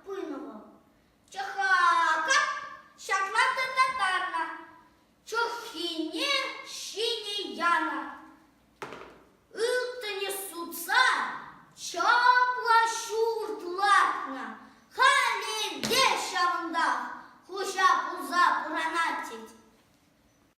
пынӑ вӑл. Чӑха-кап ҫапла тытаттарнӑ, чӑххине ҫине янӑ. Ылтӑнӗ сутса чаплӑ ҫурт лартнӑ. Халӗ те ҫавӑнтах хуҫа пулса пурӑнать тет.